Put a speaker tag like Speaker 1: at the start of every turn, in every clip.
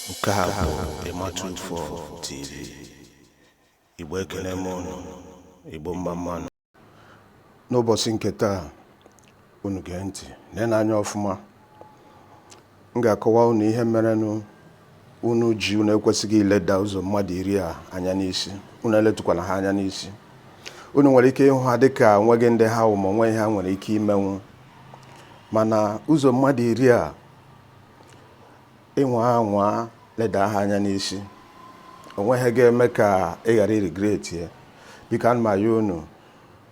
Speaker 1: Nke a bụ Ịma24 TV. Igbo, ekene m unu. Igbo, mma mma nụ. N'ụbọchị nke taa, unu gee ntị, nee anya ọfụma. M ga-akọwa unu ihe merenụ unu ji unu ekwesịghị ileda ụzọ mmadụ 10 a anya n'isi. Unu eletụkwala ha anya n'isi. Unu nwere ike ịhụ ha dịka onweghị ndị ha wụ, ma onwe ha nwere ike imenwu, mana ụzọ mmadụ 10 a, ịnwa anwa leda ha anya n'isi, onweghị ga-eme ka ị ghara iregret ya. Biko, ana m ayọ unu,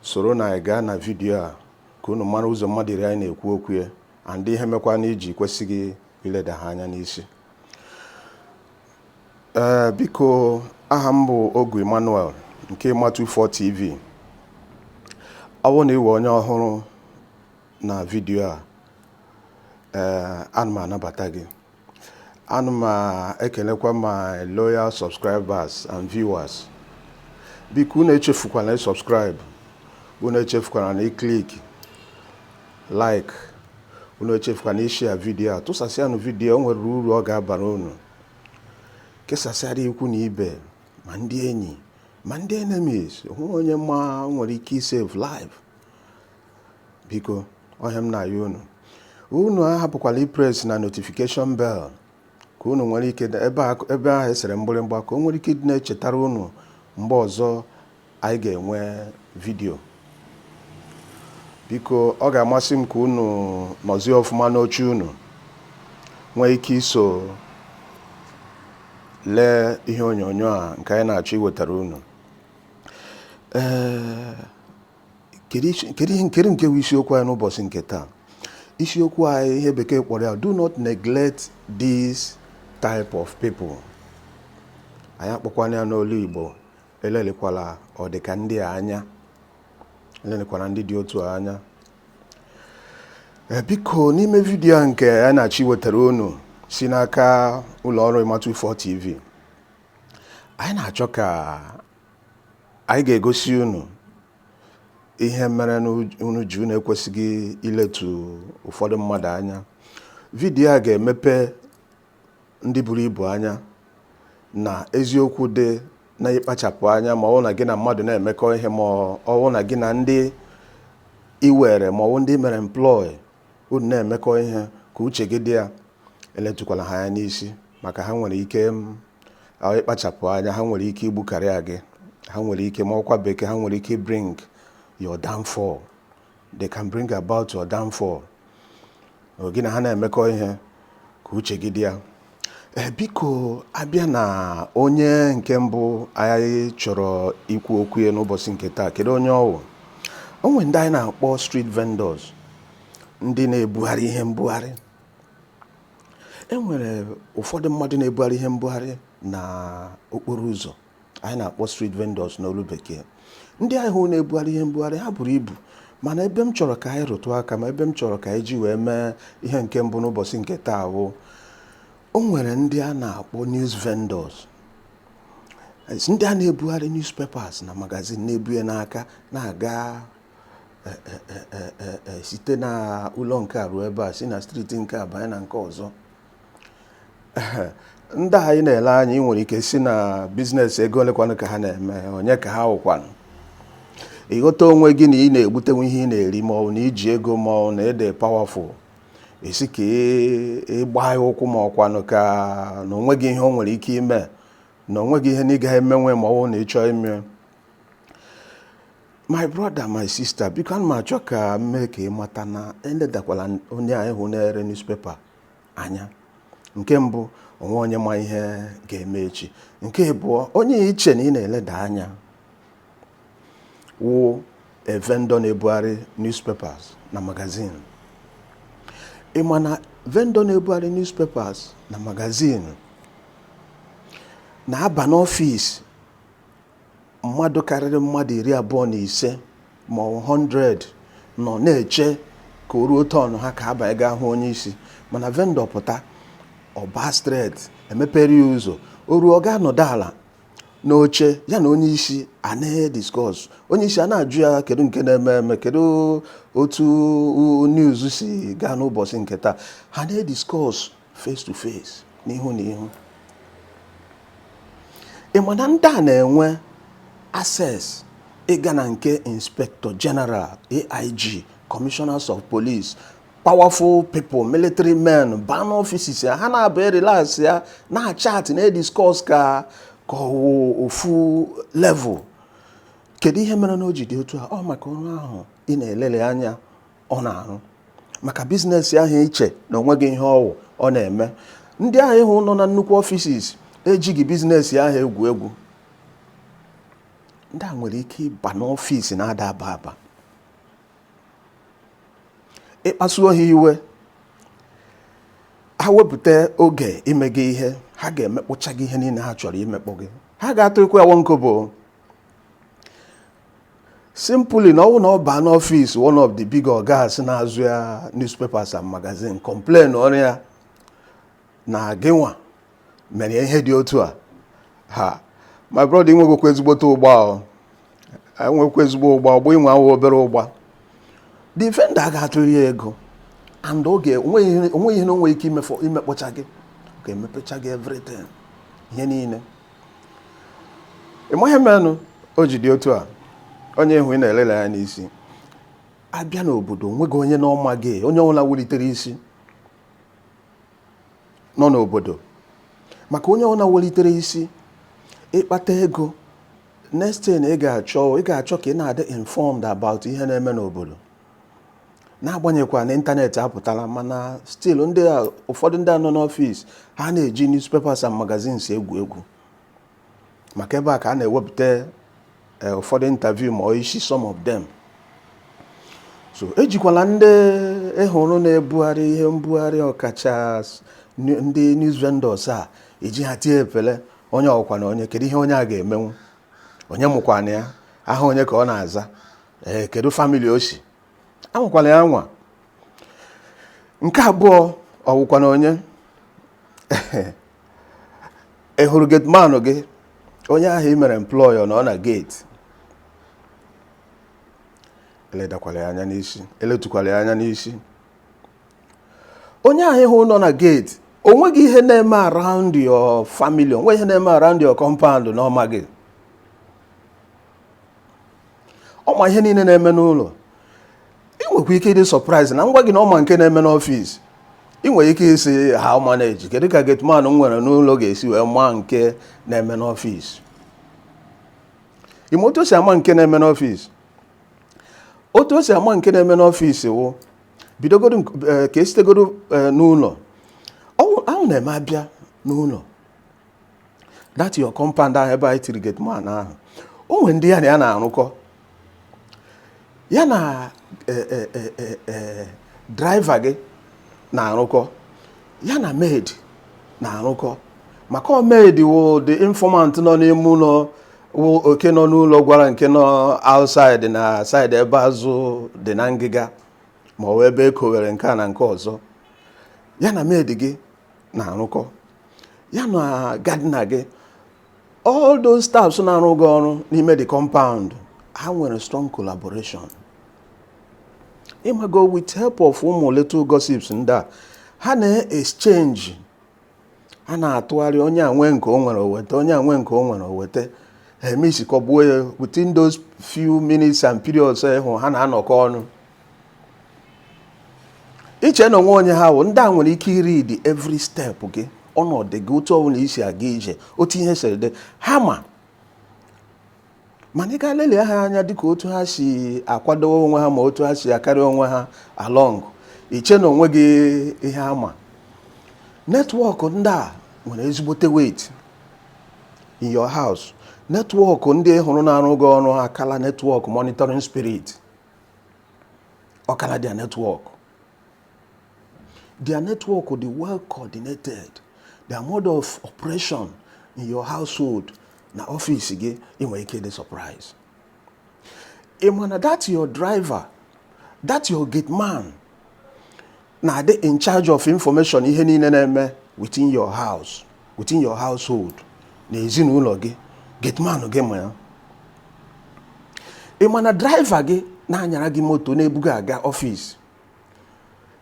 Speaker 1: soro na anyị gaa na vidiyo a ka unu mara ụzọ mmadụ 10 anyị na-ekwu okwu ya and ihe mekwa na iji kwesịghị ileda ha anya n'isi. Ee, biko, aha m bụ Ogu Emmanuel nke Ịma24 TV. Ọ bụrụ na ị wee onye ọhụrụ na vidiyo a, ee, ana m anabata gị. Ana m ekelekwa my loyal subscribers and viewers. Biko, unu echefukwana subscribe, unu echefukwana na iclick like, unu echefukwana ishare vidiyo a. Tụsasịanụ vidiyo, o nwere uru ọ ga-abara unu. Kesasịara ikwu na ibe, ma ndị enyi ma ndị enemies. Onwe onye ma nwere ike isave life. Biko, ọhịa m na-ayọ unu, unu ahapụkwala ipress na notification bell ka unu nwere ike ebe ahụ esere mgbịrịmgba, ka o nwere ike ịdị na-echetara unu mgbe ọzọ anyị ga-enwe vidiyo. Biko, ọ ga-amasị m ka unu nọzie ọfụma n'oche, unu nwee ike iso lee ihe onyonyo a nke anyị na-achọ iwetara unu. Ee, kedu ihe kedu nke bụ isiokwu anyị n'ụbọchị nke taa? Isiokwu anyị, ihe Bekee kpọrọ ya "Do not neglect this type of people". Anyị akpọkwana ya n'olu Igbo, elelikwala ọdịka ndị a anya, elelikwala ndị dị otu a anya. Ee, biko, n'ime vidiyo a nke a na-achọ iwetara unu si n'aka ụlọ ọrụ Ịma24 TV, anyị na-achọ ka anyị ga-egosi unu ihe mere unu ji unu ekwesịghị iletu ụfọdụ mmadụ anya. Vidiyo a ga-emepe ndị buru ibu anya na eziokwu dị na ịkpachapụ anya, ma ọ bụ na gị na mmadụ na-emekọ ihe, ma ọ bụ na gị na ndị iwere, ma ọ bụ ndị mere employ unu na-emekọ ihe, ka uche gị dị ya. Eletụkwala ha anya n'isi, maka ha nwere ike ịkpachapụ anya, ha nwere ike igbukarịa gị, ha nwere ike, ma ọkwa Bekee, ha nwere ike bring your downfall. They can bring about your downfall. Gị na ha na-emekọ ihe, ka uche gị dị ya. Ee, biko, abịa na onye nke mbụ anyị chọrọ ikwu okwu ya n'ụbọchị nke taa. Kedu onye ọwụ? O nwere ndị anyị na-akpọ street vendors, ndị na-ebugharị ihe mbugharị. E nwere ụfọdụ mmadụ na-ebugharị ihe mbugharị na okporo ụzọ anyị na-akpọ street vendors n'olu Bekee. Ndị ahụ na-ebugharị ihe mbugharị, ha buru ibu, mana ebe m chọrọ ka anyị rụtụ aka, ma ebe m chọrọ ka anyị ji wee mee ihe nke mbụ n'ụbọchị nke taa bụ, o nwere ndị a na-akpọ news vendors, ndị a na-ebugharị newspapers na magazine, na-ebu ya n'aka na-aga site na ụlọ nke a ruo ebe a, si na street nke a banye na nke ọzọ. Ndị a anyị na-ele anya, ị nwere ike si na business ego olekwanụ ka ha na-eme, onye ka ha wụkwanụ? Ịghọta onwe gị na ị na-egbutenwu ihe ị na-eri, ma ọ bụ na iji ego, ma ọ na ede powerful, esi ka ịgba ya ụkwụ, ma ọkwanụ ka na onwe gị ihe o nwere ike ime, na onwe gị ihe na ị gaghị emenwe ma ọ bụrụ na ị chọọ ime. My brother, my sister, biko, ana m achọ ka m mee ka ị mata na eledakwala onye anyị hụ na-ere newspaper anya. Nke mbụ, onwe onye ma ihe ga-eme echi. Nke abụọ, onye iche na ị na-eleda anya wụ a vendor na-ebugharị newspapers na magazine. Ị ma na vendor na-ebugharị newspapers na magazine na-aba n'ọfịs mmadụ karịrị mmadụ 25 ma ọ bụ 100 nọ na-eche ka o ruo turn ha ka abanye gaa hụ onye isi, mana vendor pụta, ọba straight, emepere ya ụzọ, o ruo, ọ ga-anọdụ ala n'oche ya na onye isi a na-ediscuss. Onye isi a na-ajụ ya kedu nke na-eme eme, kedu otu news si gaa n'ụbọchị nke taa. Ha na-ediscuss face to face, n'ihu na ihu. Ị ma na ndị a na-enwe access ịga na nke Inspector General, AIG, Commissioners of Police, powerful people, military men, baa n'offices ya, ha na-abụ relax ya, na-achat, na-ediscuss ka ọ wụ ofu level. Kedu ihe mere na o ji dị otu a? Ọ maka ọrụ ahụ ị na-elele anya ọ na-arụ, maka business ahụ iche na onweghị ihe ọwụ ọ na-eme. Ndị ahụ ịhụ nọ na nnukwu offices ejighị business ahụ egwu egwu. Ndị a nwere ike ịba n'office na-ada aba aba, ịkpasuo ha iwe, ha wepụta oge ime gị ihe, ha ga-emekpụcha gị ihe niile ha chọrọ imekpọ gị. Ha ga-atụkwa ya nkobo simply na ọ bụ na ọ baa n'office one of the big ogas na-azụ ya newspapers and magazine, complain ọrụ ya na gịnwa mere ihe dị otu a. Ha, my brother, inwegokwa ezigbote ụgba o, enwekwa ezigbo ụgba. Ọgbọ inwe awụ obere ụgba, the vendor ga-atụrụ ya ego and oge onweghị ihe na onwe ike imekpọcha gị, ọ ga-emepecha gị everything, ihe niile. Ị maghị menụ o ji dị otu a. Onye ihu ị na-elele ya n'isi abịa n'obodo, onweghị onye n'ọma gị, onye ọbụla wulitere isi nọ n'obodo, maka onye ọbụla welitere isi ịkpata ego, next thing ị ga-achọ ka ị na-adị informed about ihe na-eme n'obodo. N'agbanyeghịkwa na ịntanetị apụtala, mana still ndị a, ụfọdụ ndị a nọ n'office, ha na-eji newspapers and magazines egwu egwu, maka ebe a ka a na-ewepụta ụfọdụ interview ma ọ isi some of them. So ejikwala ndị ịhụrụ na-ebugharị ihe mbugharị, ọkacha ndị news vendors a, eji ha tie epele. Onye ọkwa na onye, kedu ihe onye a ga-emenwu? Onye mụkwana ya aha? Onye ka ọ na-aza? Ee, kedu family o si? Anwakwala ya anwa. Nke abụọ, ọwụkwa na onye ị hụrụ, gateman gị, onye ahụ ị mere employ nọ na gate, eledakwala ya anya n'isi, eletukwala ya anya n'isi. Onye ahụ ịhụ nọ na gate, o nweghị ihe na-eme around your family, o nweghị ihe na-eme around your compound na ọma gị. Ọ ma ihe niile na-eme n'ụlọ. Ị nwekwa ike ịdị surprise na ngwa gị na ọ ma nke na-eme n'office. Ị nwere ike isi how manage, kedu ka gateman m nwere n'ụlọ ga-esi wee maa nke na-eme n'office? Ime otu o si ama nke na-eme n'office? Otu o si ama nke na-eme n'office wụ bidogodo ka esitegodo n'ụlọ ahụ na-eme abịa n'ụlọ, that your compound ahụ ebe anyị tiri gateman ahụ, o nwere ndị ya na ya na-arụkọ, ya na driver gị na-arụkọ, ya na maid na-arụkọ, maka ọ maid wụ the informant nọ n'ime ụlọ, wụ oke nọ n'ụlọ gwara nke nọ outside na side ebe azụ dị na ngịga, ma ọ bụ ebe e kowere nke a na nke ọzọ. Ya na maid gị na-arụkọ, ya na gardener gị, all those staffs na-arụ gị ọrụ n'ime the compound, ha nwere strong collaboration. Ịmago, with help of ụmụ little gossips ndị a ha na-exchange, ha na-atụgharị, onye a nwee nke o nwere oweta, onye a nwee nke o nwere oweta, ha emesikọgbuo ya within those few minutes and periods ịhụ ha na-anọkọ ọnụ. Iche na onwe onye ha wụ ndị a nwere ike iread every step gị, ọnọdụ gị, otu ọbụla isi aga ije, otu ihe siri dị, ha ma. Mana ị ga lelie ha anya dịka otu ha si akwado onwe ha, ma otu ha si akarị onwe ha along, iche na onwe gị ihe ama. Network ndị a nwere ezigbote weight in your house. Network ndị hụrụ na-arụ gị ọrụ akala network monitoring spirit ọkala their network. Their network dị well coordinated. Their mode of operation in your household na office gị, ị nwere ike ịdị surprise. Ị ma na that your driver, that your gate man na-adị in charge of information, ihe niile na-eme within your house, within your household na ezinụlọ gị, gateman gị ma ya. Ị ma na driver gị na-anyara gị moto na-ebuga aga office,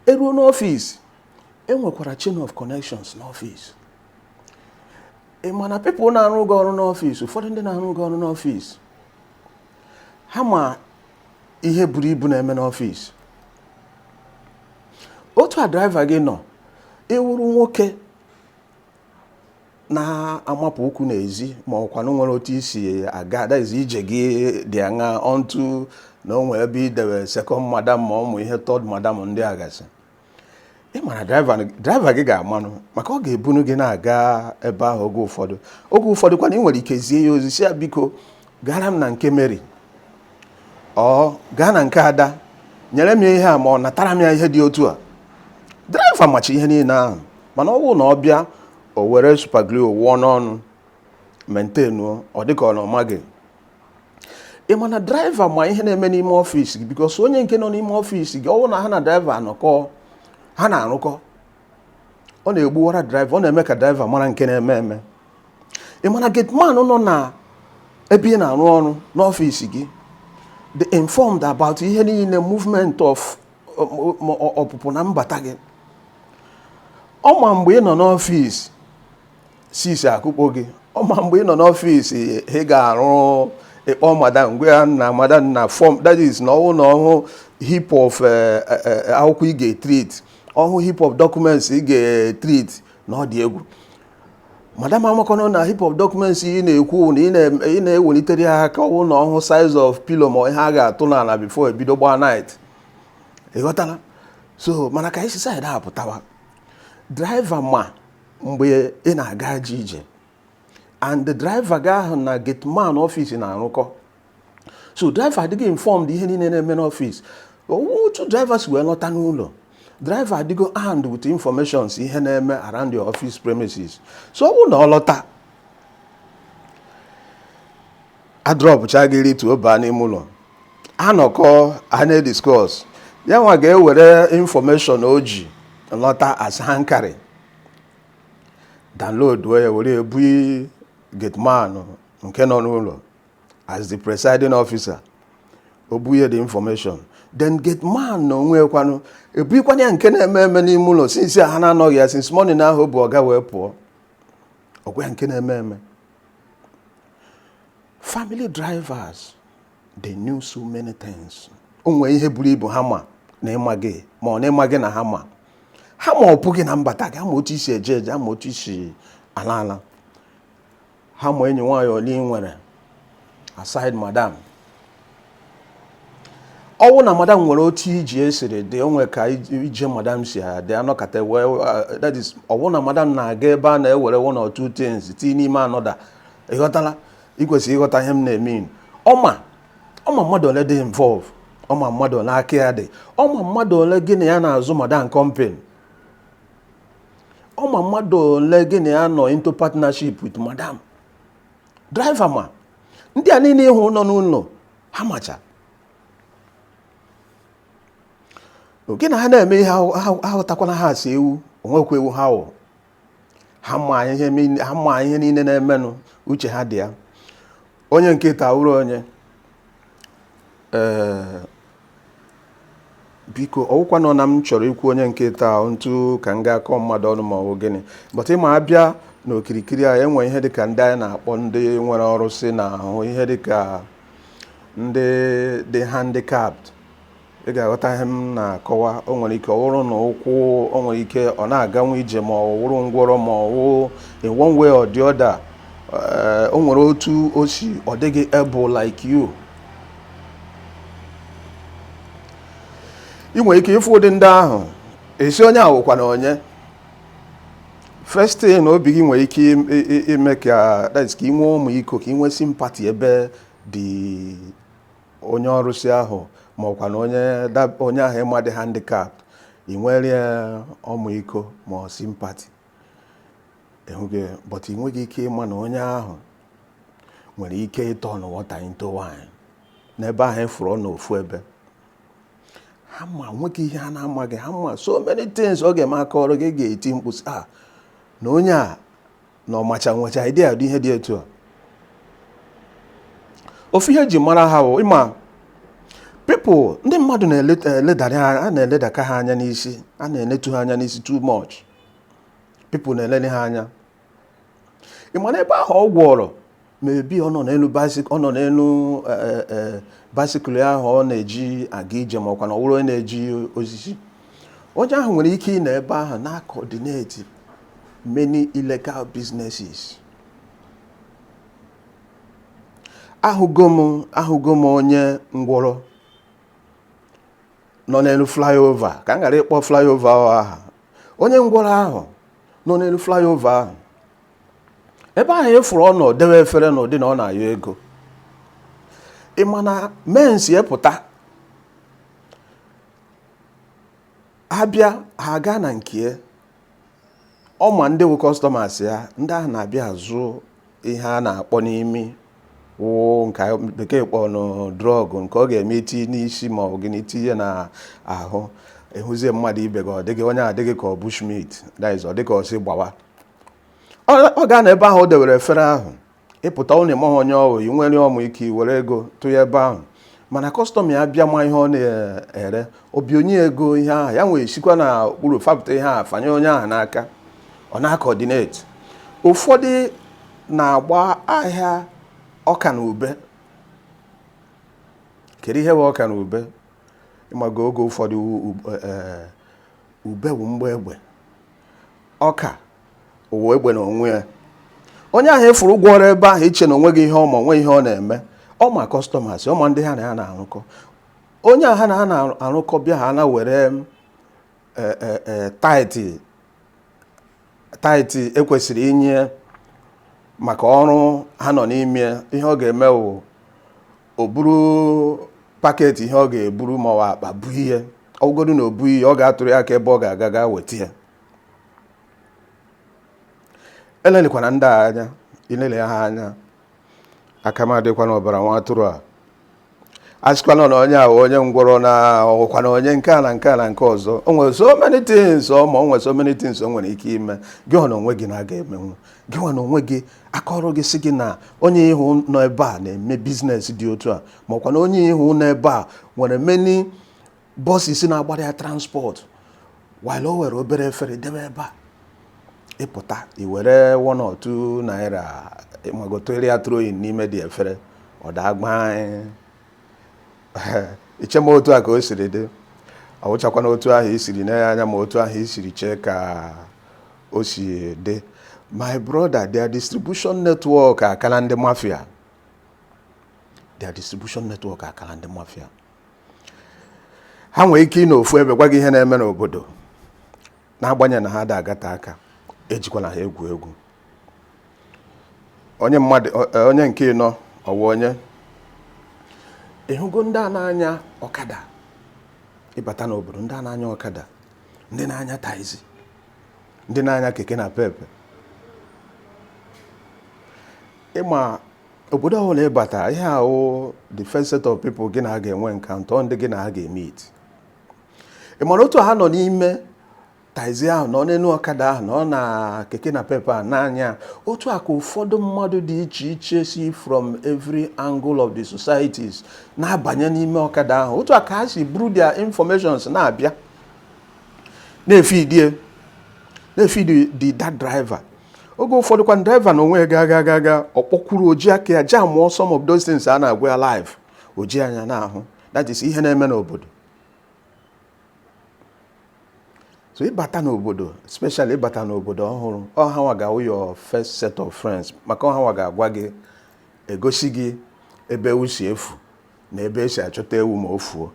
Speaker 1: eruo n'office, enwekwara chain of connections n'office. Ị ma na people na-arụ gị ọrụ n'ọfịs, ụfọdụ ndị na-arụ gị ọrụ n'ọfịs, ha ma ihe buru ibu na-eme n'ọfịs. Otu a driver gị nọ, ị wụrụ nwoke na-amapụ ụkwụ n'ezi ma ọkwanụ nwere otu i si aga, that is ije gị dị aṅa onto na o nwee ebe i dewe second madam ma ụmụ ihe third madam ndị a gasị. Ị mara driver gị ga-amanụ maka ọ ga-ebunu gị na-aga ebe ahụ oge ụfọdụ. Oge ụfọdụ kwana ị nwere ike zie ya ozi, sị ya, "Biko, gara m na nke Mary, ọ gaa na nke Ada, nyere m ya ihe a, ma ọ natara m ya ihe dị otu a." Driver machi ihe niile ahụ, mana ọ bụrụ na ọ bịa, o were super glue wụọ n'ọnụ, maintainuo, ọ dịka ọ na ọ maghị. Ị ma na driver ma ihe na-eme n'ime ọfịs gị, because onye nke nọ n'ime ọfịs gị, ọ bụrụ na ha na driver anọkọ, ha na-arụkọ, ọ na-egbuwara driver, ọ na-eme ka driver mara nke na-eme eme. Ị ma na gateman nọ na ebe ị na-arụ ọrụ n'ọfịs gị dị informed about ihe niile, movement of ọpụpụ na mbata gị. Ọ ma mgbe ị nọ n'ọfịs 6 akụkpọ gị, ọ ma mgbe ị nọ n'ọfịs ị ga-arụ ịkpọ madam, gwa ya na madam na form, that is na ọhụ na ọhụ heap of akwụkwọ ị ga-etreat, ọhụ heap of documents ị ga-etreat, na ọ dị egwu. Madam amakọnọ na heap of documents ị na-ekwu na ị na-ewelitere ya aka, ọwụ na ọhụ size of pillow ma ihe a ga-atụ n'ala before ebido gbaa night. Ịghọtala? So mana ka isi side a pụtawa, driver ma mgbe ị na-aga aja ije, and the driver ga ahụ na gateman ọfịs na-arụkọ, so driver adịghị informed ihe niile na-eme n'ọfịs. Otu drivers wee lọta n'ụlọ, driver adịgo armed with informations ihe na-eme around your office premises. So ọ bụrụ na ọ lọta, adropụcha gị, rituo, baa n'ime ụlọ, anọkọ, a na-ediscuss, ya nwa ga-ewere information o ji lọta as hankari, download ya, were ebu gateman nke nọ n'ụlọ as the presiding officer. O bunye the information, then gateman na onwe kwanụ ebukwana ya nke na-eme eme n'ime ụlọ since ha na-anọghị ya, since morning ahụ bụ ọga wee pụọ, ọgwa ya nke na-eme eme. Family drivers, they knew so many things. O nwere ihe buru ibu ha ma na ịma gị, ma ọ na ịma gị na ha ma. Ha ma ọpụ gị na mbata gị, ha ma otu isi eje eje, ha ma otu isi ala ala, ha ma enyi nwaanyị ole ị nwere aside madam. Ọwụ na madam nwere otu iji esiri dị, onwe ka ije madam si adị, anọkata wee, that is, ọwụ na madam na-aga ebe a na-ewere one or two things tinye n'ime anọda. Ịghọtala? Ị kwesịrị ịghọta ihe m na-eme. Ọma ọma mmadụ ole dị involve, ọma mmadụ ole aka ya dị, ọma mmadụ ole gị na ya na-azụ madam company, ọma mmadụ ole gị na ya nọ into partnership with madam. Driver ma ndị a niile ịhụ nọ n'ụlọ, ha macha gị na ha na-eme ihe. Aghọtakwana ha si ewu onwekwa ewu ha wụ. Ha ma ihe niile na-emenụ, uche ha dị ya. Onye nke taa wụrụ onye ee, biko, ọwụkwa nọ na m chọrọ ikwu onye nke taa ntu ka m ga-akọ mmadụ ọnụ ma ọ bụ gịnị, but ịma abịa n'okirikiri a, enwe ihe dịka ndị anyị na-akpọ ndị nwere ọrụsị n'ahụ, ihe dịka ndị dị handicapped. Ị ga-aghọta ihe m na-akọwa. O nwere ike ọ wụrụ na ụkwụ, o nwere ike ọ na-aganwu ije, ma ọ wụrụ ngwọrọ, ma ọ wụ in one way or the other, o nwere otu o si ọ dịghị able like you. Ị nwere ike ịfụ ụdị ndị ahụ, esi onye awụkwa na onye. First thing obi gị nwere ike ime ka, that is, ka ị nwee ọmịiko, ka ị nwee sympathy ebe dị onye ọrụsị ahụ, ma ọkwa na onye ahụ ịma dị handicap, ị nwere ọmịiko ma ọ sympathy ịhụghị. But ị nweghị ike ịma na onye ahụ nwere ike ịturn water into wine n'ebe ahụ ịfụrụ n'ofu ebe. Ha ma nweghị ihe ha na-amaghị. Ha ma so many things. Ọ ga-eme aka ọrụ gị ga-eti mkpu sị, "Ah, na onye a na ọmacha nwecha idea dị ihe dị etu a." Ofu ihe eji mara ha bụ, ịma people, ndị mmadụ na-eledara ha, a na-eledaka ha anya n'isi, a na-enetu ha anya n'isi too much. People na-elele ha anya. Ị ma na ebe ahụ ọ gwọrọ, maybe ọ nọ n'elu bicycle, ọ nọ n'elu bicycle ahụ ọ na-eji aga ije, ma ọkwa na ọ wụrụ onye na-eji osisi, onye ahụ nwere ike ịnọ ebe ahụ na-coordinate many illegal businesses. Ahụgo m onye ngwọrọ nọ n'elu flyover, ka m ghara ịkpọ flyover ahụ aha. Onye ngwọrọ ahụ nọ n'elu flyover ahụ, ebe ahụ ịfụrụ ọ nọ dewe efere n'ụdị na ọ na-ayọ ego. Ị ma na mens epụta ha bịa, ha gaa na nke ya, ọ ma ndị wụ customers ya, ndị ahụ na-abịa azụ ihe a na-akpọ n'imi wụ nke bekee kpọrọ drug, nke ọ ga-eme iti n'isi ma ọ bụ gịnị tinye na ahụ, ịhụzie mmadụ ibe gị, ọ dịghị onye adịghị ka ọ bushmeat, that is, ọ dịka ọ sị gbawa. Ọ gaa na ebe ahụ o dewere efere ahụ, ịpụta ọ na-eme onye ọwụ i nwere ọmụ ike i were ego tụnye ebe ahụ. Mana customer ya bịa ma ihe ọ na-ere, obi onye ego ihe ahụ ya nwee sikwa na okpuru fapụta ihe ahụ fanye onye ahụ n'aka, ọ na-coordinate. Ụfọdụ na-agba ahịa ọka na ube. Kedu ihe bụ ọka na ube? Ịmago oge ụfọdụ ube bụ mgba egbe, ọka ụwa egbe na onwe ya. Onye ahụ ịfụrụ ụgwọ ọrụ ebe ahụ, iche na onweghị ihe ọ ma, onwe ihe ọ na-eme, ọ ma customers, ọ ma ndị ha na ya na-arụkọ. Onye ahụ ha na ha na-arụkọ bịa, ha na were tithe, tithe ekwesịrị inye maka ọrụ ha nọ n'ime. Ihe ọ ga-eme wụ o buru packet, ihe ọ ga-eburu ma ọ akpa bu ihe ọgụgodu na o bu ihe, ọ ga-atụrụ ya aka ebe ọ ga-aga ga weta ya. Elelikwana ndị a anya, ilele ha anya, aka m adịkwa n'ọbara nwa atụrụ a. Asịkwana na onye a onye ngwọrọ na ọwụkwa na onye nke a na nke a na nke ọzọ. O nwere so many things ọ ma, o nwere so many things o nwere ike ime. Gị nwa na onwe gị na-aga emenwu, gị nwa na onwe gị akọrọ gị sị gị na onye ihu nọ ebe a na-eme business dị otu a, ma ọkwa na onye ihu nọ ebe a nwere many buses na-agbara ya transport, while o were obere efere debe ebe a. Ịpụta i were 1 or 2 naira magotere ya throwing n'ime dị efere, ọ daa gbaa anyị. Iche ma otu a ka o siri dị, ọ wụchakwa na otu ahụ i siri nee ya anya, ma otu ahụ i siri chee ka o si dị. My brother, their distribution network akala ndị mafia. Their distribution network akala ndị mafia. Ha nwere ike ịnọ ofu ebe gwa gị ihe na-eme n'obodo, n'agbanyeghị na ha ada agate aka. Ejikwana ha egwu egwu. Onye mmadụ, onye nke ịnọ, ọwụ onye ịhụgo ndị a na-anya ọkada. Ịbata n'obodo, ndị a na-anya ọkada, ndị na-anya taxi, ndị na-anya keke NAPEP. Ịma obodo ọbụla ịbata, ihe ahụ the first set of people gị na ha ga-enwe encounter, ndị gị na ha ga-emeet. Ị mara otu ha nọ n'ime taxi ahụ, nọ n'elu ọkada ahụ, nọ na keke NAPEP a n'anya, otu a ka ụfọdụ mmadụ dị iche iche si from every angle of the societies na-abanye n'ime ọkada ahụ, otu a ka ha si buru their informations na-abịa na-efeedie, na-efeedi the that driver. Oge ụfọdụ kwa, driver na onwe ya ga aga aga, ọkpọkwuru oji aka ya jamụọ some of those things a na-agwa ya live, oji anya na-ahụ, that is ihe na-eme n'obodo. So ịbata n'obodo, especially ịbata n'obodo ọhụrụ, ọ ha nwa ga-awụ your first set of friends, maka ọ ha nwa ga-agwa gị, egosi gị ebe ewu si efu na ebe esi achọta ewu ma o fuo.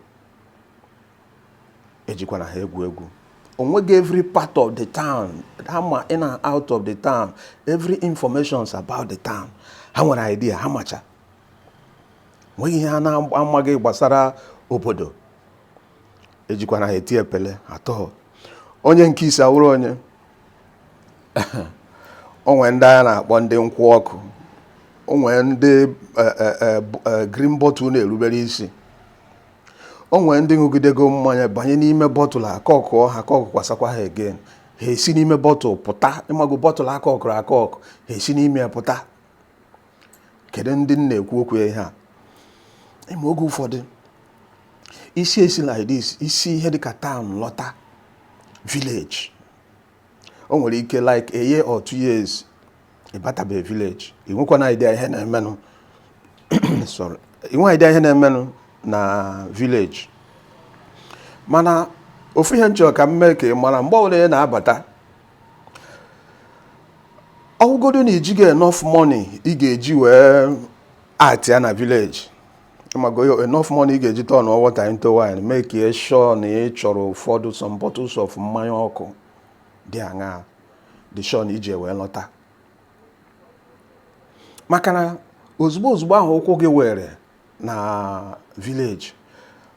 Speaker 1: Ejikwana ha egwu egwu. Onweghị every part of the town ha ma, in and out of the town, every informations about the town ha nwere idea, ha macha. Nweghị ihe ha na-amaghị gbasara obodo. Ejikwana ha eti epele atọ. Onye nke ise awụrụ onye onwe ndị a na-akpọ ndị nkwụ ọkụ, onwe ndị green bottle na-erubere isi, onwe ndị ṅụgidego mmanya banye n'ime bottle, akọkụọ ha, akọkụkwasakwa ha again, ha esi n'ime bottle pụta. Ịmago bottle akọkụrụ akọkụ, ha esi n'ime ya pụta. Kedu ndị m na-ekwu okwu ihe a? Ịma oge ụfọdụ isi esi like this, isi ihe dịka town lọta village, o nwere ike like a year or 2 years. Ị batabeghị village, ị nwekwana idea ihe na-emenụ, sorry, ị nweghị idea ihe na-emenụ na village. Mana ofu ihe m chọrọ ka m mee ka ị mara, mgbe ọbụla ị na-abata, ọ wụgodu na i jighị enough money ị ga-eji wee act ya na village, ịmago, enough money ị ga-eji turn water into wine, make sure na ị chọrọ ụfọdụ, some bottles of mmanya ọkụ dị aṅaa, dị sure na iji wee lọta. Maka na ozugbo ozugbo ahụ ụkwụ gị were na village,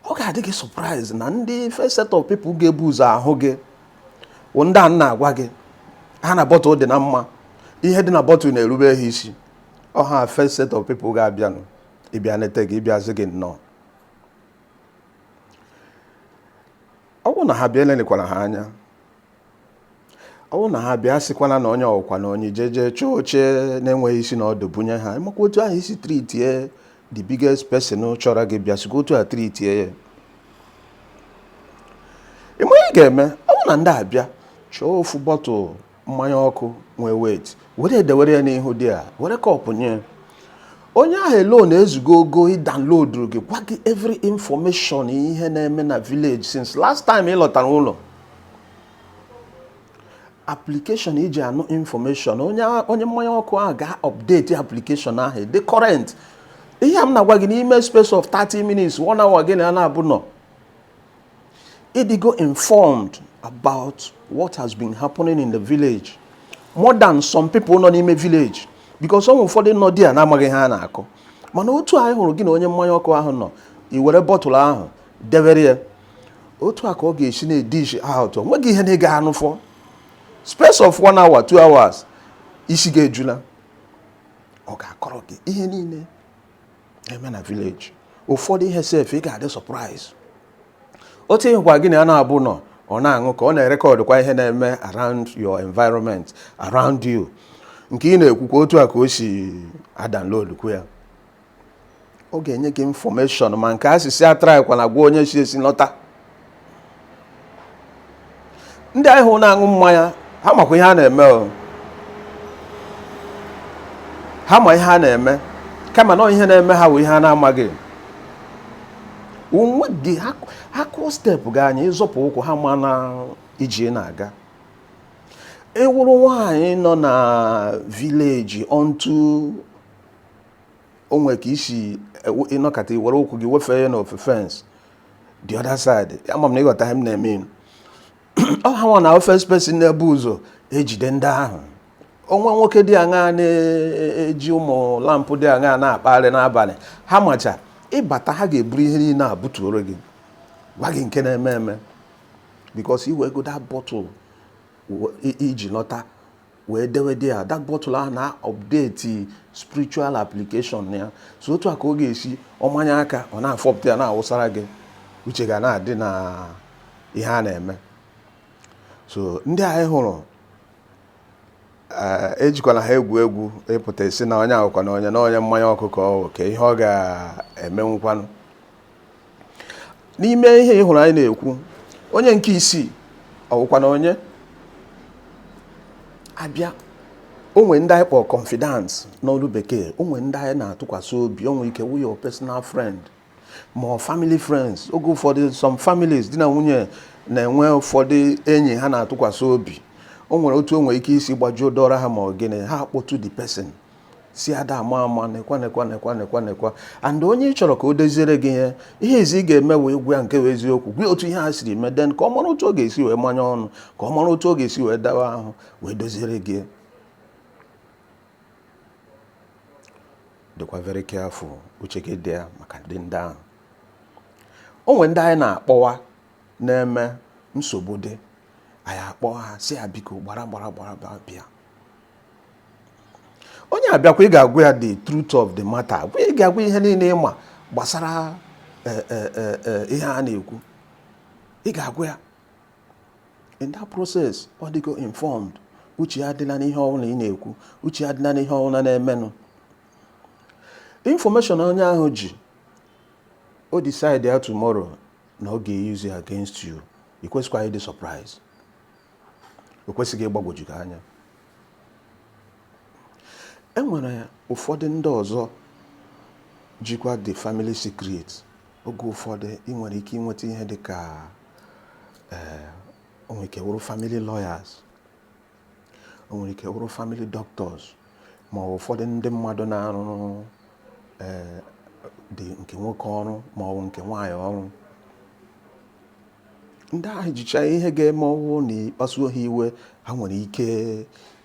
Speaker 1: ọ ga-adị gị surprise na ndị first set of people ga-ebu ụzọ ahụ gị wụ ndị a na-agwa gị ha na bottle dị na mma, ihe dị na bottle na-erube ha isi. Ọ ha first set of people ga-abịanụ ịbịa nete gị, ịbịazi gị nnọọ. Ọ bụrụ na ha bịa, elelikwara ha anya. Ọ bụrụ na ha bịa, sịkwana na onye ọkwa na onye jeje chọọ oche na-enweghị isi na ọdụ bunye ha. Ịmakwa otu ahụ isi treatie the biggest person chọrọ gị bịa, sikwa otu a treatie ya. Ịma ihe ị ga-eme? Ọ bụrụ na ndị a bịa, chọọ ofu bottle mmanya ọkụ nwee weight, were edewere ya n'ihu dị a, were cup nye onye ahụ alone. Ezugo ogo ịdownload gị, gwa gị every information ihe na-eme na village since last time ị lọtara ụlọ. Application iji anụ information, onye onye mmanya ọkụ ahụ ga-update application ahụ dị current. Ihe a m na-agwa gị, n'ime space of 30 minutes, one hour, gị na ya na-abụ nọ, ịdịgo informed about what has been happening in the village more than some people nọ n'ime village, because ụmụ ụfọdụ nọ dị a na-amaghị ihe a na-akọ. Mana otu anyị hụrụ gị na onye mmanya ọkụ ahụ nọ, i were bottle ahụ debere ya, otu a ka ọ ga-esi na-edish out. O nweghị ihe na-ega anụfọ. Space of one hour, 2 hours, isi ga-ejula. Ọ ga-akọrọ gị ihe niile na-eme na village. Ụfọdụ ihe sef, ị ga-adị surprise. Otu ịhụkwa gị na ya na-abụ nọ, ọ na-aṅụ ka ọ na-erecordkwa ihe na-eme around your environment, around you. Nke ị na-ekwukwa, otu a ka o si adownload kwu ya. Ọ ga-enye gị information ma nke asịsị atrykwa na gwa onye si esi lọta. Ndị anyị hụ na-aṅụ mmanya, ha makwa ihe a na-eme o, ha ma ihe a na-eme, kama na ihe na-eme ha bụ ihe a na-amaghị. Onwe gị, ha kụọ step gị anya, ịzọpụ ụkwụ, ha ma na iji na-aga. Ewuru nwaanyị nọ na village onto onwe ka isi ịnọkọta, iwere ụkwụ gị wefee ya n'ofe fence the other side. Ama m na ịghọta ihe m na-eme. Ọ ha nwa na first person na-ebu ụzọ ejide ndị ahụ. Onwe nwoke dị aṅaa na-eji ụmụ lamp dị aṅaa na-akpagharị n'abalị, ha macha. Ịbata, ha ga-eburu ihe niile a butuoro gị, gwa gị nke na-eme eme, because iwe go that bottle iji lọta wee dewe dị ya. That bottle ahụ na update spiritual application ya. So otu a ka ọ ga-esi ọmanya aka, ọ na-afọpụta ya, na-awụsara gị. Uche ga na-adị na ihe a na-eme. So ndị anyị hụrụ, ejikwala ha egwu egwu. Ịpụta esi na onye ahụkwa na onye na onye mmanya ọkụ ka ọ ka ihe ọ ga-emenwukwanụ n'ime ihe ị hụrụ anyị na-ekwu. Onye nke isii, ọwụkwa na onye abịa, onwe ndị anyị kpọrọ confidants n'olu bekee, onwe ndị anyị na-atụkwasị obi. Onwe ike wụ your personal friend ma ọ family friends. Oge ụfọdụ, some families, di na nwunye na-enwe ụfọdụ enyi ha na-atụkwasị obi. O nwere otu o nwere ike isi gbajuo dọrọ ha ma ọ gịnị, ha akpọtụ the person, si ada ama ama, nekwa, nekwa, nekwa, nekwa, nekwa. And onye ị chọrọ ka o doziere gị ihe, ihe ezi ị ga-eme wee gwa ya nke wee eziokwu, gwa ya otu ihe ha siri mee, then ka ọ mara otu ọ ga-esi wee manye ọnụ, ka ọ mara otu ọ ga-esi wee dawa ahụ wee doziere gị. Dịkwa very careful, uche gị dị ya maka ndị ndị ahụ. O nwere ndị anyị na-akpọwa na-eme nsogbu dị, anyị akpọ ha, si ya, biko, gbara gbara gbara gbara bịa. Onye abịakwa, ị ga-agwa ya the truth of the matter. Gwa, ị ga-agwa ihe niile ịma gbasara ihe a na-ekwu. Ị ga-agwa ya. In that process, ọ dịgo informed. Uche ya adịla n'ihe ọbụla ị na-ekwu, uche ya adịla n'ihe ọbụla na-emenụ. Information onye ahụ ji, o decide ya tomorrow na ọ ga-use ya against you, ị kwesịkwa ịdị surprise. O kwesịghị ịgbagwoju gị anya. E nwere ụfọdụ ndị ọzọ jikwa the family secret. Oge ụfọdụ ị nwere ike inweta ihe dị ka eh, o nwere ike wụrụ family lawyers, o nwere ike wụrụ family doctors, ma ọ ụfọdụ ndị mmadụ na-arụ eh, dị nke nwoke ọrụ ma ọ bụ nke nwaanyị ọrụ. Ndị ahụ jicha ihe ga-eme ọ wụ na ị kpasuo ha iwe, ha nwere ike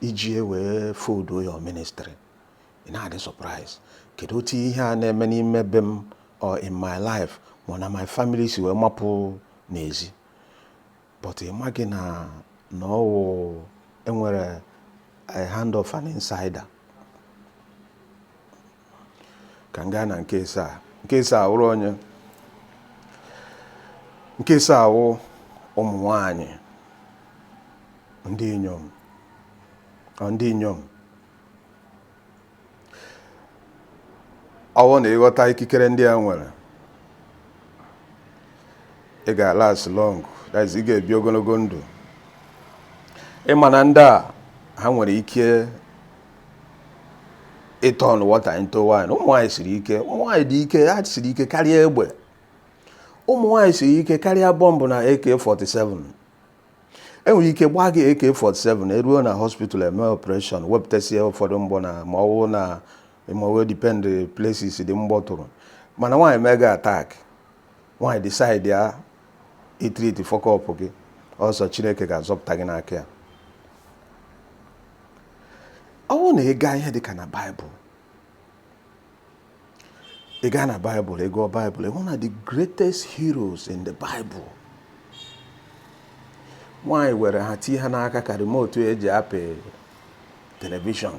Speaker 1: iji wee fold your ministry. Ị na-adị surprise, kedu otu ihe a na-eme n'ime be m or in my life ma na my family si wee mapụ n'ezi? But ị maghị na ọ wụ enwere a hand of an insider. Ka m gaa na nke ịsaa. Nke ịsaa wụrụ onye? Nke ịsaa wụ ụmụ nwanyị, ndị inyom. Ọ ndị inyom, ọ wụ na ị ghọta ikikere ndị a nwere, ị ga-last long, that is, ị ga-ebi ogologo ndụ. Ị ma na ndị a, ha nwere ike ịturn water into wine. Ụmụ nwaanyị siri ike. Ụmụ nwaanyị dị ike. Ha siri ike karịa egbe. Ụmụ nwaanyị siri ike karịa bọmbụ na AK-47. Enwere ike gbaa gị AK-47, eruo na hospital, eme operation, wepụtasịa ụfọdụ mgbọ na ma ọ wụ na ma ọ depend places dị mgbọ tụrụ. Mana nwaanyị mee gị attack, nwaanyị decide ya itreat fuck up gị ọsọ, Chineke ga-azọpụta gị n'aka ya. Ọ bụrụ na ị gaa ihe dịka na Baịbụl, ị gaa na Baịbụl, ị gụọ Baịbụl, ị hụ na the greatest heroes in the Bible, nwaanyị were ha tie ha n'aka ka remote eji apị television.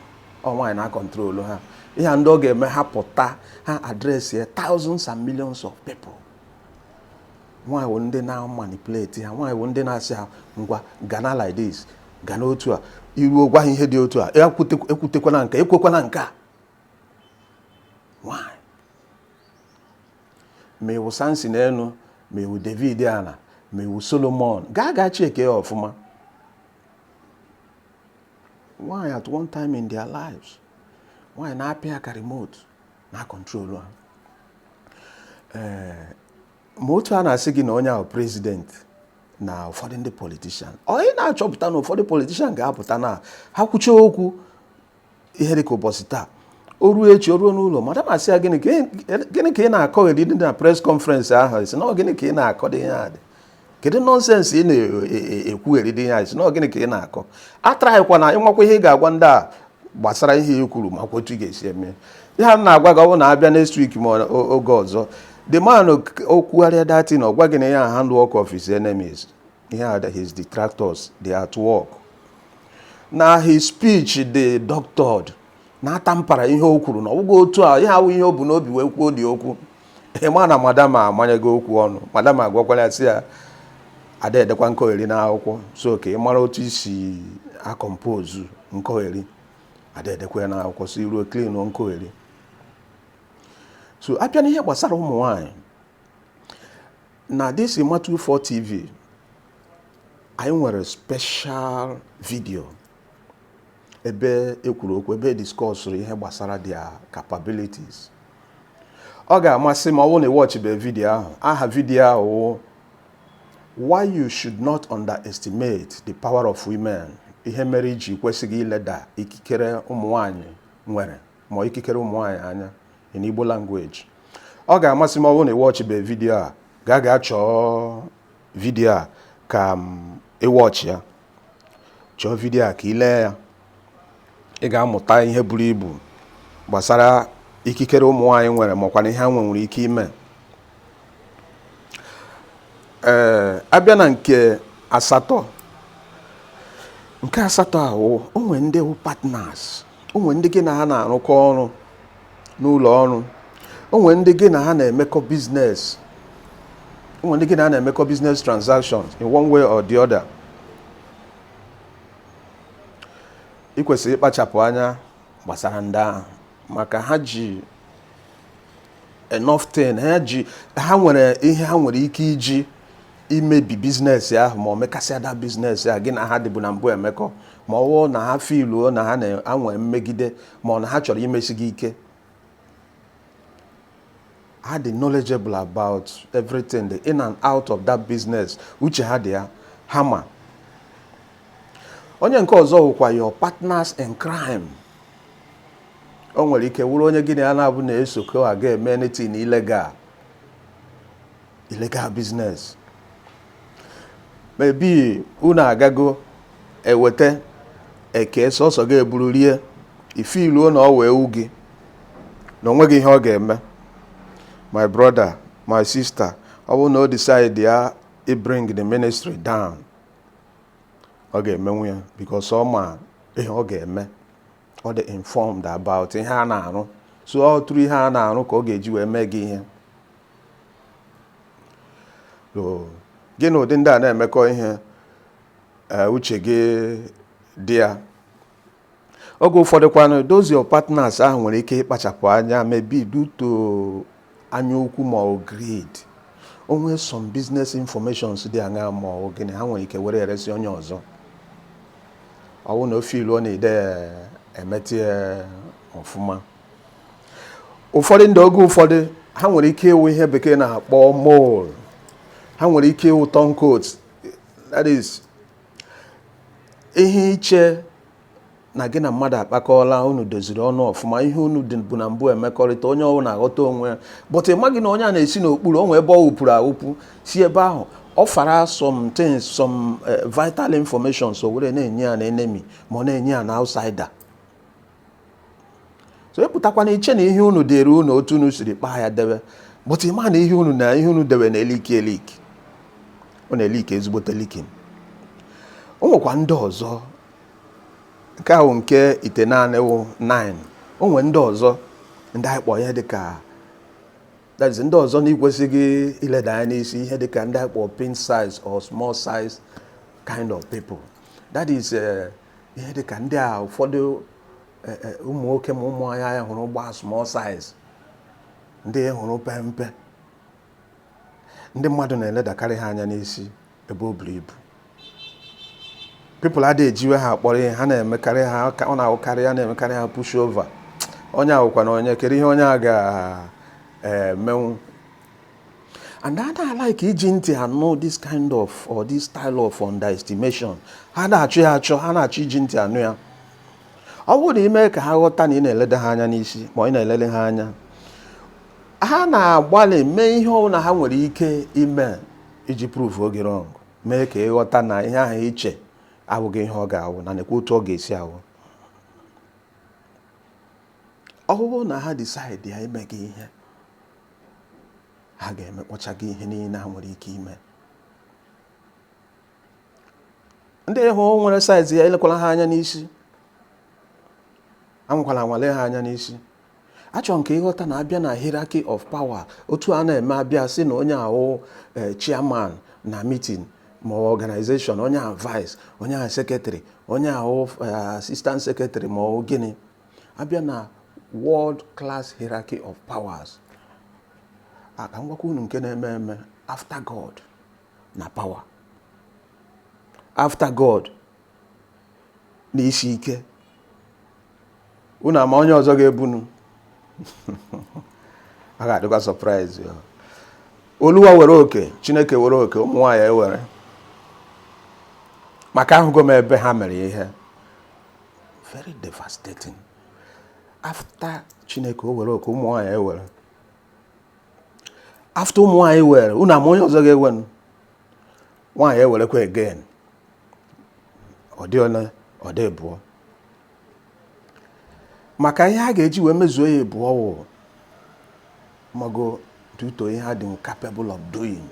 Speaker 1: Ọ nwaanyị na-acontrol ha. Ihe ndị ọ ga-eme, ha pụta, ha address ya thousands and millions of people. Nwaanyị wụ ndị na-manipulate ha. Nwaanyị wụ ndị na-asị ha, "Ngwa, gana like this, gana otu a." Iruo, gwa ha ihe dị otu a, ekwutekwana nke, ekwekwana nke a. Nwaanyị, ma iwu Samson enu, ma iwu David ana, ma iwu Solomon, gaa gaa cheke ya ọfụma. Nwaanyị, at one time in their lives, nwaanyị na-apị aka remote na control ha. Ee, ma otu a na-asị gị na onye ahụ president na ụfọdụ ndị politician, onye na-achọpụta na ụfọdụ politician ga-apụta na ha kwuchie okwu ihe dịka ụbọchị taa, o ruo echi, o ruo n'ụlọ, madam asị ya, "Gịnị ka ị na-akọgheri dị na press conference ahụ?" Sị na gịnị ka ị na-akọ dị ihe a dị? Kedu nonsense ị na-ekwugheri dị ihe a? Sị na gịnị ka ị na-akọ? Atraghịkwa na ịnwakwa ihe ị ga-agwa ndị a gbasara ihe ị kwuru, makwa otu ị ga-esi eme ihe a na-agwa gị. Ọ bụrụ na abịa next week ma oge ọzọ, the man okwugharịa datin, ọ gwa gị na ihe a handwork of his enemies, ihe a his detractors, they are at work, na his speech dị doctored, na-ata mpara ihe o kwuru na ọbụghị otu a, ihe awụ ihe o bu n'obi wee kwuo dị okwu. Ịma na madam amanyego okwu ọnụ, madam agwakwara ya, sị ya ada edekwa nkọgheri n'akwụkwọ, so ka ị mara otu isi acompose nkọgheri, ada edekwa ya n'akwụkwọ, so iruo clean nkọgheri. So abịa n'ihe gbasara ụmụ nwanyị na this Emma 24 TV, anyị nwere special video ebe ekwuru okwu, ebe discussụrụ ihe gbasara their capabilities. Ọ ga-amasị m, ọ bụrụ na ị watchbe video ahụ. Aha video ahụ wụ "Why You Should Not Underestimate the Power of Women", ihe mere iji kwesịghị ileda ikikere ụmụ nwanyị nwere ma ikikere ụmụ nwanyị anya in Igbo language. Ọ ga-amasị m, ọ bụrụ na ị watchbe video a, gaa gaa chọọ video a ka ị watch ya. Chọọ video a ka ị lee ya. Ị ga-amụta ihe buru ibu gbasara ikikere ụmụ nwanyị nwere, makwa na ihe ha nwere ike ime. Ee, abịa na nke asatọ. Nke asatọ ahụ, o nwere ndị wụ partners, o nwere ndị gị na ha na-arụkọ ọrụ n'ụlọ ọrụ, o nwere ndị gị na ha na-emekọ business, o nwere ndị gị na ha na-emekọ business transactions in one way or the other. Ị kwesịrị ịkpachapụ anya gbasara ndị ahụ, maka ha ji enough thing, ha ji, ha nwere ihe ha nwere ike iji imebi business ahụ ma o mekasịa that business a gị na ha dịbụ na mbụ emekọ. Ma ọ bụrụ na ha feeluo na ha na-anwe mmegide, ma ọ na ha chọrọ imesi gị ike, ha dị knowledgeable about everything, the in and out of that business. Uche ha dị ya, ha ma. Onye nke ọzọ wụkwa your partners in crime. O nwere ike wụrụ onye gị na ya na-abụ na-esokọ aga eme anything illegal, illegal business. Maybe unu agago eweta eke, sọsọ gị eburu rie, ifeeluo na ọ wee ewu gị na onweghị ihe ọ ga-eme. My brother, my sister, ọ bụrụ na o decide ya i bring the ministry down, ọ ga-emenwu ya, because ọ ma ihe ọ ga-eme. Ọ dị informed about ihe a na-arụ, so ọ tụrụ ihe a na-arụ ka ọ ga-eji wee mee gị ihe. So gị na ụdị ndị a na-emekọ ihe, uche gị dị ya. Oge ụfọdụ kwanụ, those your partners ahụ nwere ike ịkpachapụ anya, maybe due to anya ukwu ma ọ greed, o nwee some business informations dị aṅa ma ọ gịnị, ha nwere ike were eresi onye ọzọ. Ọ bụrụ na o feeluo na ide emetụ ya ọfụma. Ụfọdụ ndị, oge ụfọdụ, ha nwere ike ịwụ ihe Bekee na-akpọ mole. Ha nwere ike ịwụ turncoat. That is, ihe iche na gị na mmadụ akpakọọla, unu doziri ọnụ ọfụma, ihe unu dị bụ na mbụ emekọrịta, onye ọbụla aghọta onwe ya, but ị maghị na onye a na-esi n'okpuru onwe ebe ọ wụpụrụ awụpụ si ebe ahụ ọ fara some things, some vital information, so were na-enye ya na enemy ma ọ na-enye ya na outsider. So ịpụtakwa na iche na ihe unu dịrị unu otu unu siri kpaa ya debe, but ị ma na ihe unu na ihe unu debe na-eleak eleak, ọ na-eleak ezigbote leaking. O nwekwa ndị ọzọ. Nke ahụ nke ite naanị wụ 9. O nwee ndị ọzọ, ndị anyị kpọ ihe dịka, that is, ndị ọzọ na ikwesịghị ileda anya n'isi, ihe dịka ndị anyị kpọ pin size or small size kind of people. That is, ihe dịka ndị a ụfọdụ ụmụ nwoke ma ụmụ anyị anyị hụrụ gba small size, ndị hụrụ pe mpe, ndị mmadụ na-eledakarị ha anya n'isi ebe o buru ibu. People adịghị ejiwe ha akpọrọ ihe. Ha na-emekarị ha, ọ na-awụkarị ya na-emekarị ha push over. Onye awụkwa na onye kedu ihe onye a ga-emenwu. And ha na-like iji ntị anụ this kind of or this style of underestimation. Ha na-achọ ya achọ, ha na-achọ iji ntị anụ ya. Ọ bụrụ na ime ka ha ghọta na ị na-eleda ha anya n'isi ma ị na-elele ha anya, ha na-agbalị mee ihe ọbụla ha nwere ike ime iji prove oge wrong, mee ka ịghọta na ihe ahụ iche abụghị ihe ọ ga-awụ, na nekwa otu ọ ga-esi awụ. Ọ bụrụ na ha decide ya ime gị ihe, ha ga-emekpọcha gị ihe niile ha nwere ike ime. Ndị hụ nwere size ya, elekwala ha anya n'isi, anwakwala anwale ha anya n'isi. Achọrọ m ka ịghọta na abịa na hierarchy of power, otu a na-eme, abịa sị na onye ahụ chairman na meeting ma organization, onye ahụ vice, onye ahụ secretary, onye ahụ assistant secretary ma ọ gịnị, abịa na world class hierarchy of powers a, ka m gwakwa unu nke na-eme eme. After God na power, after God na isi ike, unu ama onye ọzọ ga-ebunu? A ga-adịkwa surprise ya. Oluwa were oke, Chineke were oke, ụmụ nwaanyị ewere, maka ahụgo m ebe ha mere ihe very devastating. After Chineke o were oke, ụmụ nwaanyị ewere. After ụmụ nwaanyị were, unu ama onye ọzọ ga-ewenu? Nwaanyị ewerekwa again. Ọ dị ole? Ọ dị abụọ, maka ihe a ga-eji wee mezuo ya abụọ wụ mago due to ihe ha dị capable of doing.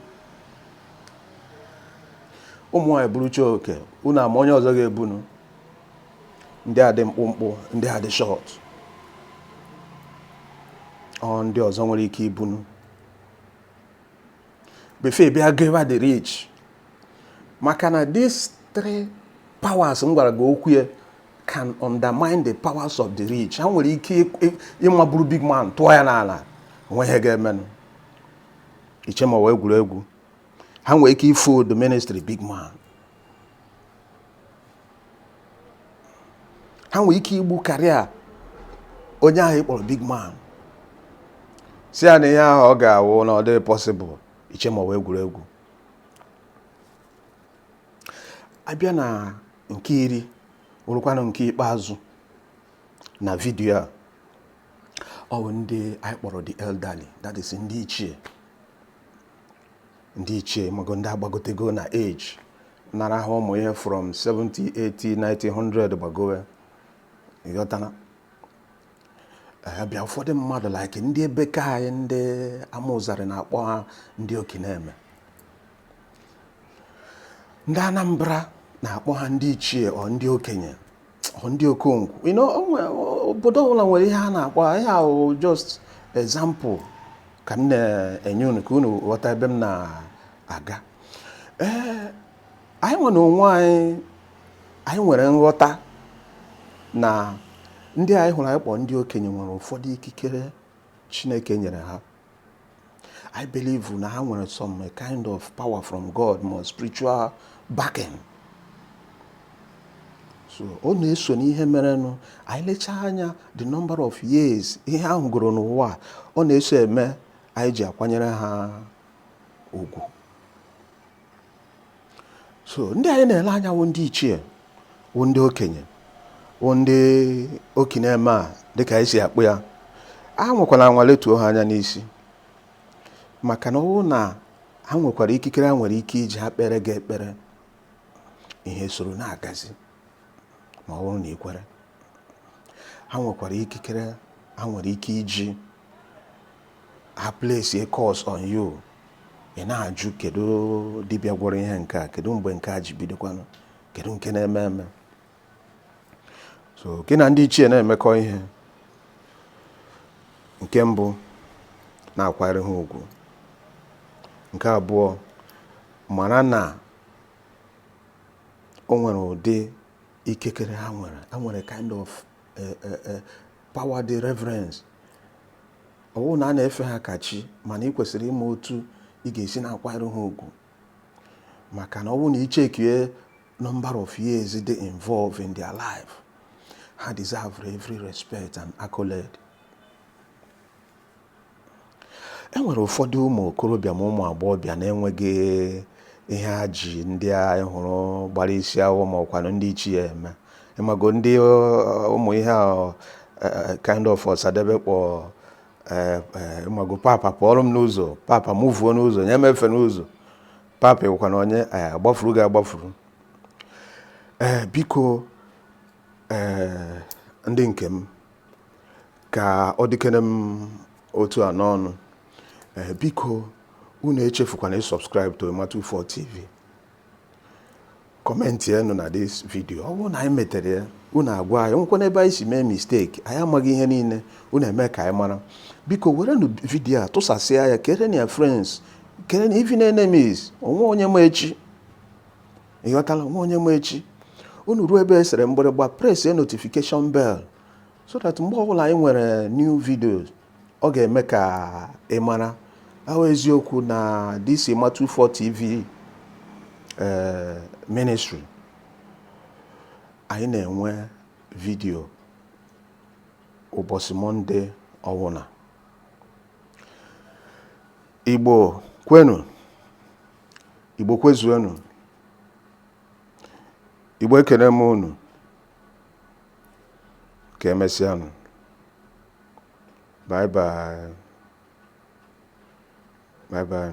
Speaker 1: Ụmụ nwaanyị burucha oke, unu ama onye ọzọ ga-ebunu? Ndị a dị mkpụmkpụ, ndị a dị short, ọ ndị ọzọ nwere ike ibunu before bịa gaba the rich, maka na these three powers m gwara gị okwu ya can undermine the powers of the rich. Ha nwere ike ịmaburu big man, tụọ ya n'ala, onwe ihe ga-emenụ, iche ma ọ egwuregwu. Ha nwere ike ifold the ministry big man. Ha nwere ike igbu karịa onye ahụ ị kpọrọ big man. Si ya na ihe ahụ ọ ga-awụ na ọ dịghị possible, i chee ma ọ wụ egwuregwu. A bịa na nke 10, wụrụkwanụ nke ikpeazụ na vidiyo a, ọ bụ ndị anyị kpọrọ the elderly, that is ndị ichie. Ndị ichie, mago ndị agbagotego na age, nara ha ụmụ ihe from 70, 80, 90, 100 gbagowe, ịghọtana? Bịa, ụfọdụ mmadụ like ndị ebe ka anyị, ndị Amụzarị na-akpọ ha ndị okeneme, ndị Anambra na-akpọ ha ndị ichie, ọ ndị okenye, ọ ndị okonkwo. Obodo ọbụla nwere ihe a na-akpọ ihe ahụ. Just example ka m na-enye unu ka unu ghọta ebe m na-aga. Ee, anyị nwe na onwe anyị, anyị nwere nghọta na ndị anyị hụrụ anyị kpọ ndị okenye nwere ụfọdụ ikikere Chineke nyere ha. I believe na ha nwere some kind of power from God ma spiritual backing. So ọ na-eso n'ihe merenụ anyị lechaa anya the number of years ihe ahụ gụrụ n'ụwa, ọ na-eso eme anyị ji akwanyere ha ugwu. So ndị anyị na-ele anya wụ ndị ichie, wụ ndị okenye, wụ ndị okenye eme a dịka anyị si akpụ ya, a nwekwana anwa letuo ha anya n'isi, maka na ọ na ha nwekwara ikikere, ha nwere ike iji ha kpere gị ekpere, ihe soro na-agazi ma ọ bụrụ na ị kwere. Ha nwekwara ikikere, ha nwere ike iji ha place a curse on you, ị na-ajụ, kedu dibịa gwọrọ ihe nke a? Kedu mgbe nke a ji bidokwanụ? Kedu nke na-eme eme? So gị na ndị ichie na-emekọ ihe, nke mbụ, na-akwanyere ha ugwu. Nke abụọ, mara na o nwere ụdị ikikere ha nwere. Ha nwere kind of power dị reverence. Ọ bụrụ na a na-efe ha ka chi, mana ị kwesịrị ịma otu ị ga-esi na-akwanyere ha ugwu, maka na ọ bụrụ na ị chekie number of years dị involved in their life, ha deserve every respect and accolade. E nwere ụfọdụ ụmụ okorobịa ma ụmụ agbọghọbịa na-enweghị ihe ha ji ndị a hụrụ gbara isi awọ ma ọkwanụ ndị ichie eme. Ịmago ndị ụmụ ihe a kind of Ọsadebe kpọ, ịmago, "Papa, pụọrọ m n'ụzọ. Papa, muvuo n'ụzọ, nye m efe n'ụzọ. Papa, ịwụkwana onye agbafuru gị agbafuru." Ee, biko, ee, ndị nke m, ka ọ dịkene m otu a n'ọnụ. Ee, biko, unu echefukwana ịsubscribe to Emma24 TV, comment enu na this video. Ọ bụrụ na anyị metere ya, unu agwa anyị. Nwekwana ebe anyị si mee mistake, anyị amaghị ihe niile, unu eme ka anyị mara. Biko, werenụ video a tụsasịa ya, kere na ya friends, kere na even enemies. Onwe onye ma echi, ịghọtala? Onwe onye ma echi. Unu ruo ebe esere mgbịrịgba, press notification bell so that mgbe ọbụla anyị nwere new videos, ọ ga-eme ka ị mara. Ahụ eziokwu na this Emma24 TV ministry, anyị na-enwe vidio ụbọchị Monday ọwụna. Igbo kwenu, Igbo kwezuenu, Igbo ekene m unu. Ka emesịanụ. Bye bye, bye bye.